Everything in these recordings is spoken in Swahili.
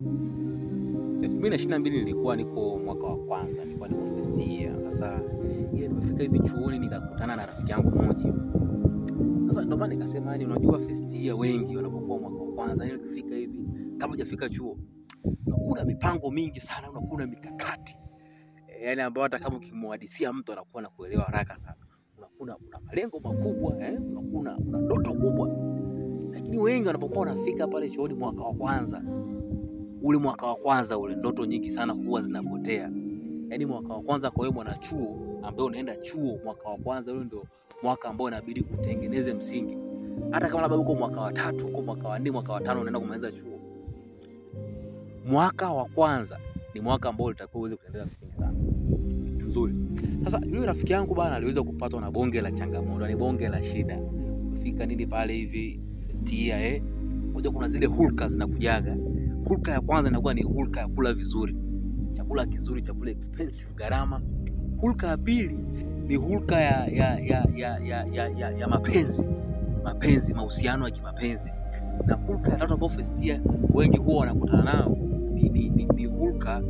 2022 nilikuwa niko mwaka wa kwanza, nilikuwa niko first year. Sasa ile nimefika hivi chuoni nikakutana na rafiki yangu mmoja. Sasa ndio maana nikasema, yani unajua first year wengi wanapokuwa mwaka wa kwanza, yani ukifika hivi kama hujafika chuo unakuwa na mipango mingi sana, unakuwa na mikakati yani ambayo hata kama ukimhadisia mtu anakuwa anakuelewa haraka sana. Unakuwa una malengo makubwa, unakuwa una ndoto kubwa. Lakini wengi wanapokuwa wanafika pale chuoni mwaka wa kwanza, ule mwaka wa kwanza ule ndoto nyingi sana huwa zinapotea. Yaani mwaka wa kwanza kwa wewe mwanachuo ambaye unaenda chuo, mwaka wa kwanza ule ndio mwaka ambao inabidi utengeneze msingi. Hata kama labda uko mwaka wa 3, uko mwaka wa 4, mwaka wa 5 unaenda kumaliza chuo, mwaka wa kwanza ni mwaka ambao utakuwa uweze kutengeneza msingi sana mzuri. Sasa yule rafiki yangu bana aliweza kupatwa na bonge la changamoto, ni bonge la shida. Kufika nini pale hivi first year, unajua kuna zile hulka zinakujaga. Hulka ya kwanza inakuwa ni hulka ya kula vizuri, chakula kizuri, chakula expensive, gharama. Hulka ya pili ni hulka ya mapenzi, mapenzi, mahusiano ya kimapenzi. Na hulka ya tatu ambayo first year wengi huwa wanakutana nao ni hulka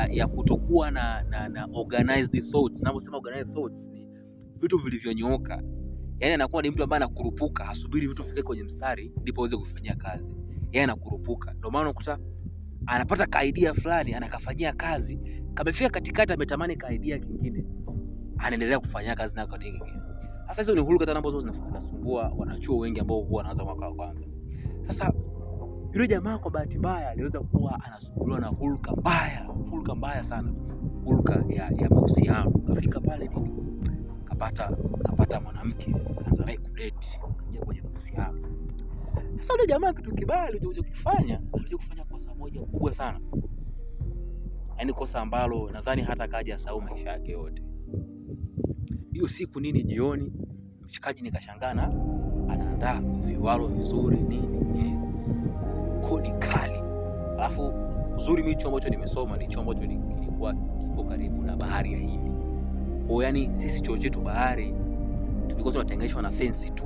ya kutokuwa na organized thoughts. Naposema organized thoughts ni vitu vilivyonyooka. Yaani anakuwa ni mtu ambaye anakurupuka, hasubiri vitu vifike kwenye mstari ndipo aweze kufanyia kazi. Yeye anakurupuka. Ndio maana unakuta anapata ka idea fulani, anakafanyia kazi, kamefika katikati ametamani ka idea kingine, anaendelea kufanyia kazi na ka idea kingine. Sasa hizo ni hulka tano ambazo zinasumbua wanachuo wengi ambao huwa wanaanza mwaka wa kwanza. Sasa yule jamaa kwa bahati mbaya aliweza kuwa anasumbuliwa na hulka mbaya sana, hulka ya mahusiano. Kafika pale nini, kapata mwanamke, kaanza naye kudate, kaingia kwenye mahusiano. Sasa yule jamaa kitu kibaya alikuja kufanya, alikuja kufanya kosa moja kubwa sana. Yaani kosa ambalo nadhani hata kaja asahau maisha yake yote. Hiyo siku nini jioni, mshikaji nikashangana anaandaa viwalo vizuri nini, kodi kali. Alafu uzuri mimi chuo ambacho nimesoma ni chuo ambacho kilikuwa kiko karibu na bahari ya Hindi. Kwa hiyo yani sisi chuo chetu bahari tulikuwa tunatenganishwa na fence tu.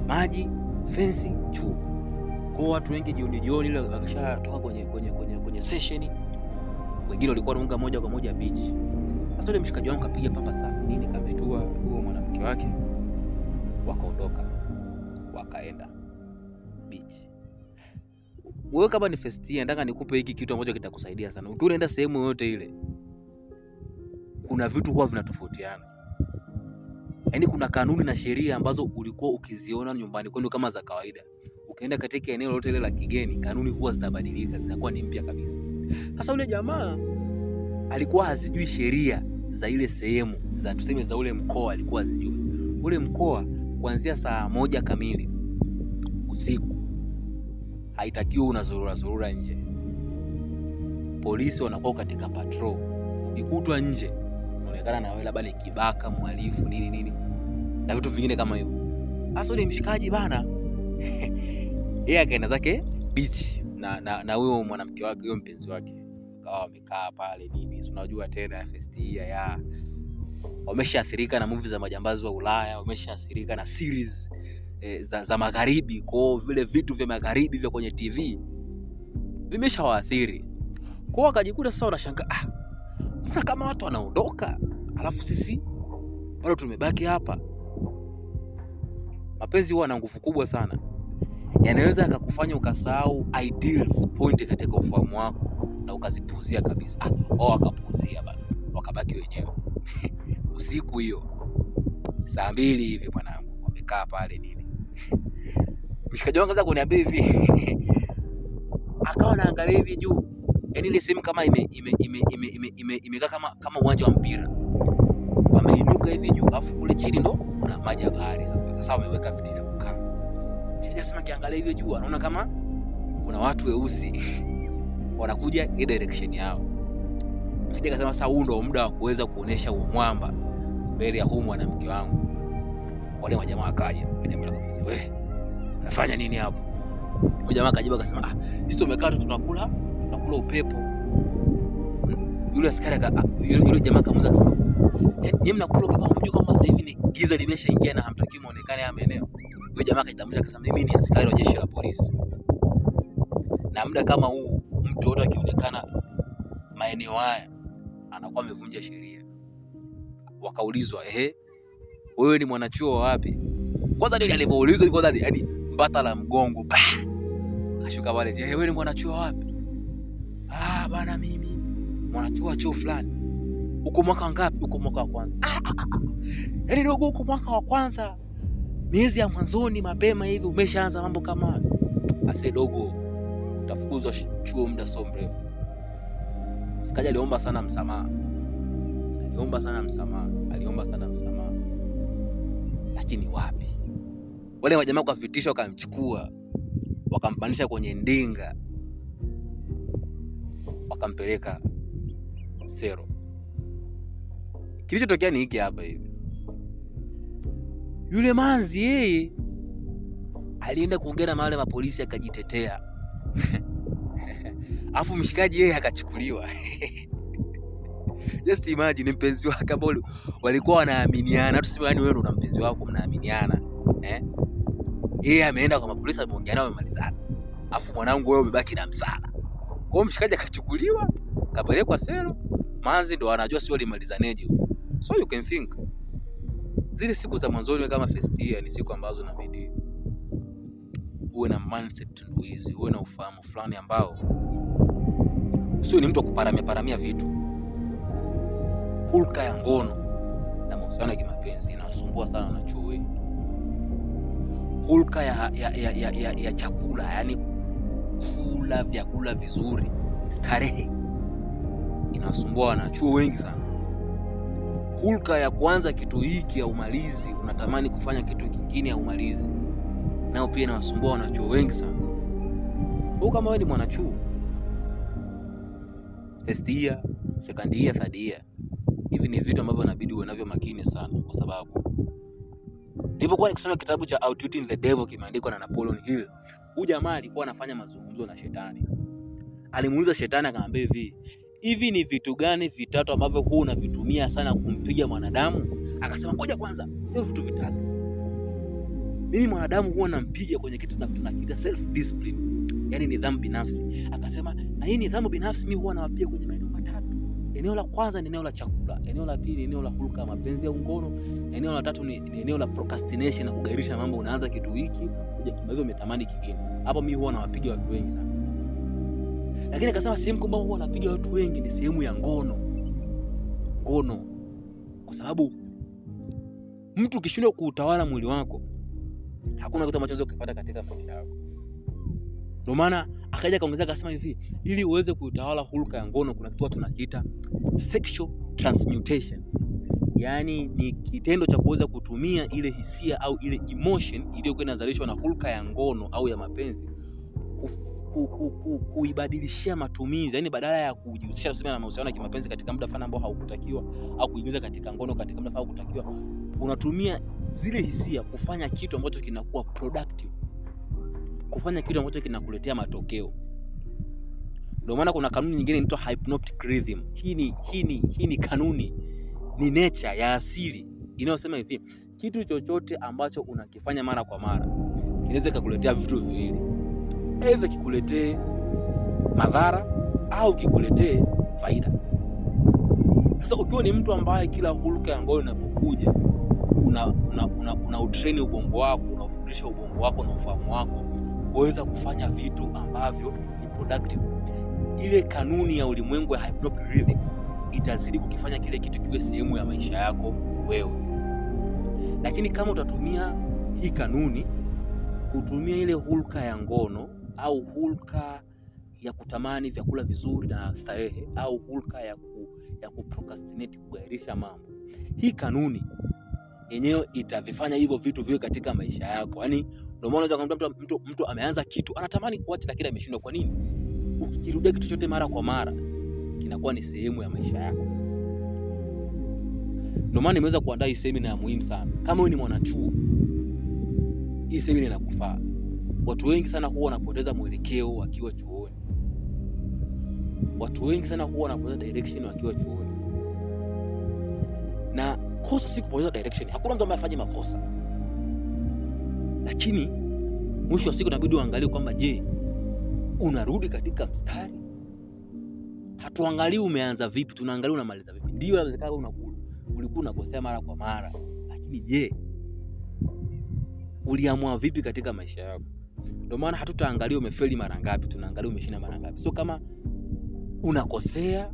Maji, fence, chuo. Kwa watu wengi jioni ile wakishatoka kwenye session, wengine walikuwa wanaunga moja kwa moja beach. Sasa yule mshikaji wangu kapiga pamba safi nini, kamshtua huyo mwanamke wake, wakaondoka wakaenda beach. Wewe kama ni first year, nataka nikupe hiki kitu ambacho kitakusaidia sana. Ukiwa unaenda sehemu yoyote ile, kuna vitu huwa vinatofautiana. Yaani kuna kanuni na sheria ambazo ulikuwa ukiziona nyumbani kwenu kama za kawaida. Ukienda katika eneo lolote ile la kigeni, kanuni huwa zinabadilika, zinakuwa ni mpya kabisa. Sasa yule jamaa alikuwa hazijui sheria za ile sehemu, za tuseme za ule mkoa alikuwa hazijui. Ule mkoa kuanzia saa 1 kamili usiku haitakiwi unazurura zurura nje. Polisi wanakuwa katika patrol. Ukikutwa nje unaonekana na wewe labda ni kibaka, mhalifu, nini nini na vitu vingine kama hivyo. Sasa yule mshikaji bana yeye akaenda zake beach na huyo mwanamke wake, huyo mpenzi wake. Wakawa wamekaa pale nini, si unajua tena first year ya wameshaathirika na movie za majambazi wa Ulaya, wameshaathirika na series za magharibi. Kwa vile vitu vya magharibi vya kwenye TV vimeshawaathiri. Kwa wakajikuta sasa wanashangaa, mbona kama watu wanaondoka alafu sisi bado tumebaki hapa. Mapenzi huwa na nguvu kubwa sana. Yanaweza yakakufanya ukasahau ideals point katika ufahamu wako na ukazipuuzia kabisa. Wao wakapuuzia bana, wakabaki wenyewe. Usiku hiyo saa 2 hivi mwanangu wamekaa pale nini. Mshikaji wangu akaanza kuniambia hivi. Akawa anaangalia hivi juu. Yaani ile sehemu kama imekaa kama uwanja wa mpira. Wameinuka hivi juu, afu kule chini ndo kuna maji ya bahari sasa. Sasa wameweka viti vya kukaa. Mshikaji asema kiangalia hivi juu anaona kama kuna watu weusi wanakuja ile direction yao. Mshikaji akasema sasa huu ndo muda wa kuweza kuonesha mwamba mbele ya huyu mwanamke wangu. Wale majamaa wakaja, jamaa wakamuuliza, "Wewe unafanya nini hapo?" Yule jamaa akajibu akasema, sisi tumekaa tu tunakula upepo. Yule askari yule jamaa akamuuliza akasema, "Nyinyi mnakula upepo, hamjui kwamba sasa hivi ni giza limeshaingia na hamtaki muonekane haya maeneo?" Yule jamaa akajitambulisha akasema, "Mimi ni askari wa jeshi la polisi." Na muda kama huu mtu yote akionekana maeneo haya anakuwa amevunja sheria. Wakaulizwa, ehe, wewe ni mwanachuo wapi? Kwanza ndio alivyoulizwa ilikuwa ndani, yani mbata la mgongo pa kashuka pale, ehe, wewe ni mwanachuo wapi? Ah bana, mimi mwanachuo wa chuo fulani. Uko mwaka ngapi? Uko mwaka wa kwanza. Yaani dogo, uko mwaka wa kwanza, miezi ya mwanzoni mapema hivi umeshaanza mambo kama haya. Ase dogo, utafukuzwa chuo muda sio mrefu. Kaja aliomba sana msamaha, aliomba sana msamaha, aliomba sana msamaha, lakini wapi, wale wajamaa kwa vitisho wakamchukua, wakampandisha kwenye ndinga, wakampeleka sero. Kilichotokea ni hiki hapa hivi. Yule manzi yeye alienda kuongea na wale mapolisi akajitetea. Afu mshikaji yeye akachukuliwa. Just imagine, mpenzi wake ambao walikuwa wanaaminiana, tuseme yani wewe una mpenzi wako mnaaminiana, eh? Yeye ameenda kwa mapolisi ameongea nao wamemalizana. Afu mwanangu wewe umebaki na msala. Kwa hiyo mshikaji akachukuliwa, kapelekwa selo. Manzi ndo anajua sio alimalizaneje huko. So you can think, zile siku za mwanzoni kama first year ni siku ambazo inabidi uwe na mindset tunduizi, uwe na ufahamu fulani ambao sio ni mtu wa kuparamia paramia vitu. Hulka ya ngono na mahusiano ya kimapenzi inasumbua sana wanachuo wengi. Hulka ya chakula, yani kula vyakula vizuri, starehe, inasumbua wanachuo wengi sana. Hulka ya kuanza kitu hiki haumalizi, unatamani kufanya kitu kingine haumalizi, nao pia inawasumbua wanachuo wengi sana. Wewe kama wewe ni mwanachuo first year, second year, third year, hivi ni vitu ambavyo inabidi uwe navyo makini sana, kwa sababu nilipokuwa nikisoma kitabu cha Outwitting the Devil kimeandikwa na Napoleon Hill, huyu jamaa alikuwa anafanya mazungumzo na shetani. Alimuuliza shetani akamwambia hivi, hivi ni vitu gani vitatu ambavyo huwa unavitumia sana kumpiga mwanadamu? Akasema ngoja kwanza, sio vitu vitatu. Mimi mwanadamu huwa nampiga kwenye kitu tunakiita self discipline, yani nidhamu binafsi. Akasema na hii nidhamu binafsi mimi huwa nawapiga kwenye maeneo matatu. Eneo la kwanza ni eneo la chakula, eneo la pili ni eneo la hulka mapenzi ya ngono, eneo la tatu ni eneo la procrastination na kugairisha mambo. Unaanza kitu hiki hujakimaliza umetamani kingine. Hapo mimi huwa nawapiga watu wengi sana. Lakini akasema sehemu kubwa huwa napiga watu wengi ni sehemu ya ngono. Ngono. Kwa sababu mtu ukishindwa kuutawala mwili wako, hakuna kitu ambacho unaweza kupata katika maisha yako. Ndio maana akaja kaongezea akasema hivi, ili uweze kuutawala hulka ya ngono kuna kitu tunakiita sexual transmutation. Yaani ni kitendo cha kuweza kutumia ile hisia au ile emotion iliyokuwa inazalishwa na hulka ya ngono au ya mapenzi kuibadilishia matumizi. Yaani badala ya kujihusisha tuseme na mahusiano ya kimapenzi katika muda fulani ambao haukutakiwa au kuingiza katika ngono katika muda haukutakiwa, unatumia zile hisia kufanya kitu ambacho kinakuwa productive, kufanya kitu ambacho kinakuletea matokeo. Ndio maana kuna kanuni nyingine inaitwa hypnotic rhythm. Hii ni kanuni, ni nature ya asili inayosema hivi, kitu chochote ambacho unakifanya mara kwa mara kinaweza kukuletea vitu viwili, either kikuletee madhara au kikuletee faida. Sasa ukiwa ni mtu ambaye kila hulka ya ngono inapokuja una utrain ubongo wako, unaufundisha ubongo wako na ufahamu wako kuweza kufanya vitu ambavyo ni productive, ile kanuni ya ulimwengu ya hypnotic rhythm itazidi kukifanya kile kitu kiwe sehemu ya maisha yako wewe. Lakini kama utatumia hii kanuni kutumia ile hulka ya ngono au hulka ya kutamani vyakula vizuri na starehe au hulka ya kuprocrastinate, kugairisha mambo, hii kanuni yenyewe itavifanya hivyo vitu viwe katika maisha yako. Yaani ndio maana unaweza kumkuta mtu ameanza kitu anatamani kuacha lakini ameshindwa. Kwa nini? Ukikirudia kitu chote mara kwa mara kinakuwa ni sehemu ya maisha yako. Ndio maana nimeweza kuandaa hii semina ya muhimu sana. Kama wewe ni mwanachuo, hii semina inakufaa. Watu wengi sana huwa wanapoteza mwelekeo wakiwa chuoni. Watu wengi sana huwa wanapoteza direction wakiwa chuoni. Na kosa si kupoteza direction. Hakuna mtu ambaye afanye makosa. Lakini mwisho wa siku inabidi uangalie kwamba je, Unarudi katika mstari. Hatuangalii umeanza vipi, tunaangalia unamaliza vipi. Ndio, inawezekana ulikuwa unakosea mara kwa mara, lakini je, uliamua vipi katika maisha yako? Ndio maana hatutaangalia umefeli mara ngapi, tunaangalia umeshinda mara ngapi. So kama unakosea,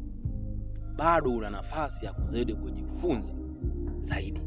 bado una nafasi ya kuzidi kujifunza zaidi.